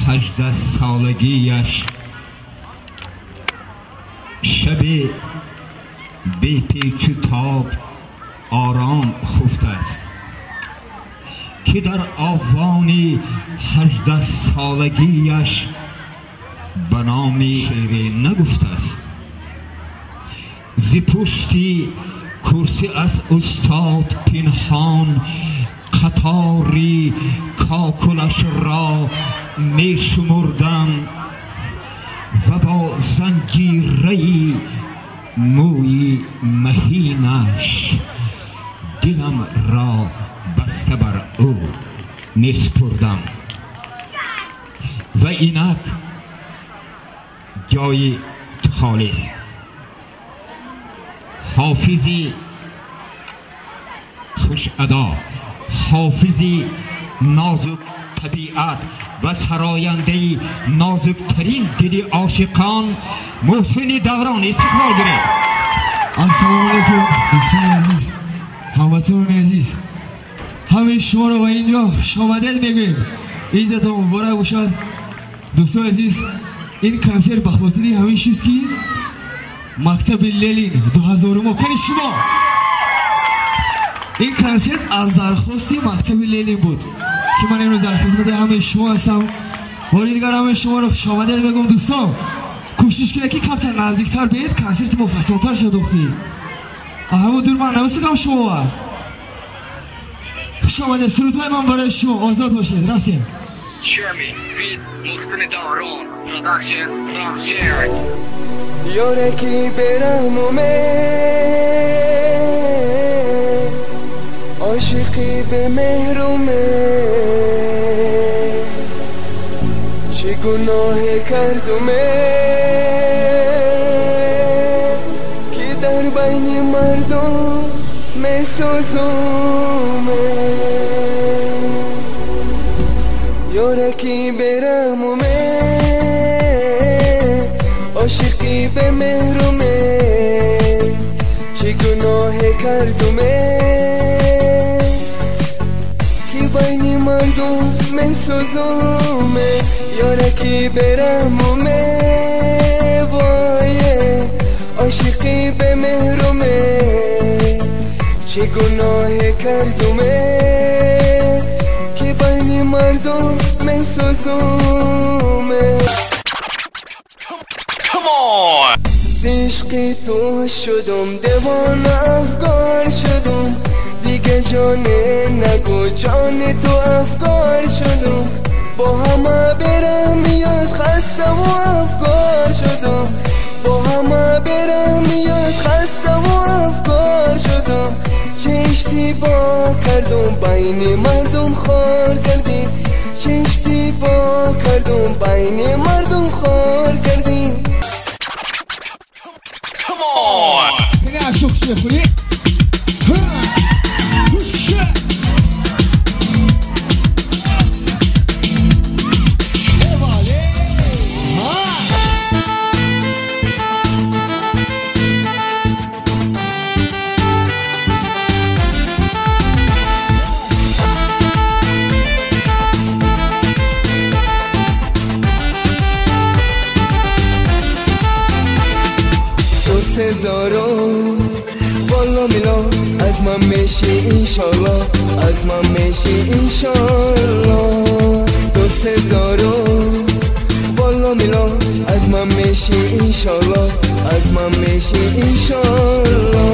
18 солагиаш шаби бепечу тоб ором хуфтааст, ки дар овони 18 солагиаш ба номи шере нагуфтааст. Зи пушти курсӣ аз устод пинҳон қатори кокулашро мешумурдам ва бо занҷираи мӯи маҳинаш диламро баста бар ӯ месупурдам. Ва инак ҷои холист. Ҳофизи хушадо, ҳофизи нозук табиат ва сарояндаи нозуктарин дили ошиқон Муҳсини Даврон. Истиқбол гиред. Ассалому алайкум дӯстони азиз, ҳамватанони азиз, ҳамаи шуморо ба инҷо хушомадед мегӯем. Идатон муборак бошад. Дӯстони азиз, ин консерт ба хотири ҳамин чиз ки мактаби Ленин 2000 кани шумо. Ин консерт аз дархости мактаби Ленин буд ки ман имрӯз дар хизмати ҳамаи шумо ҳастам. Бори дигар ҳамаи шуморо хушомадед мегӯям. Дӯстон, кӯшиш кунед ки камтар наздиктар биед, консерти мо фасонтар шуд. Охи ҳамун дур ман намесукам шумо. Хушомадед. Сурудҳои ман барои шумо. Озод бошед. Рафтем. Ёре ки бераҳмуме, ошиқи бемеҳруме, чӣ гуноҳе кардуме ки дар байни мардум месӯзуме. Ёре ки бераҳмуме, ошиқи бемеҳруме, чӣ гуноҳе кардуме ки байни мардум месӯзуме. Ёре ки бераҳмуме, вое, ошиқи бемеҳруме, чӣ гуноҳе кардуме ки байни мардум месӯзуме. Ишқи ту шудум девона, афгор шудум, диге ҷоне нагу ҷони ту афгор шудум. Бо ҳама берам миёд хаставу афгор шудум, бо ҳама берам миёд хаставу афгор шудум. Чӣ иштибоҳ кардум байни мардум хор кардӣ, чӣ иштибоҳ кардум байни мардум хор кардӣ. دارم والا میلا از من میشی انشالله، از من میشی انشالله. دوست دارم والا میلا از من میشی انشالله، از من میشی انشالله.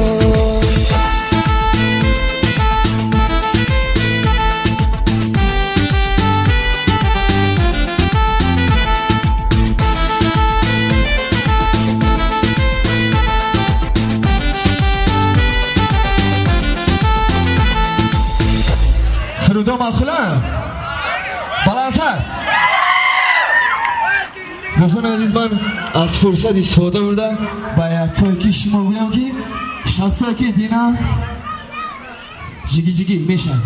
Сурудо маъқулам? Баландтар. Дӯстони азиз, ман аз фурсат истифода бурдам ба якпое шумо гӯям ки шахсое ки дина ҷигиҷигӣ мешавад.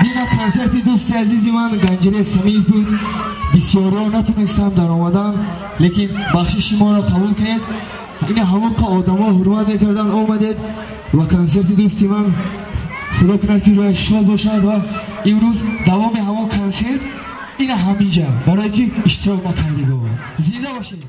Дина консерти дӯсти азизи ман Ганҷире Самиев буд. Бисёрҳо натонистанд даромадан, лекин бахшиши моро қабул кунед. Ин ҳамоқа одамо ҳурмат мекарданд, омадед ва консерти дӯсти ман худо кунад ки рӯяш шод бошад. Ва имрӯз давоми ҳамон консерт Ина ҳаминҷа барое ки иштирок накардӣ. Зинда бошед.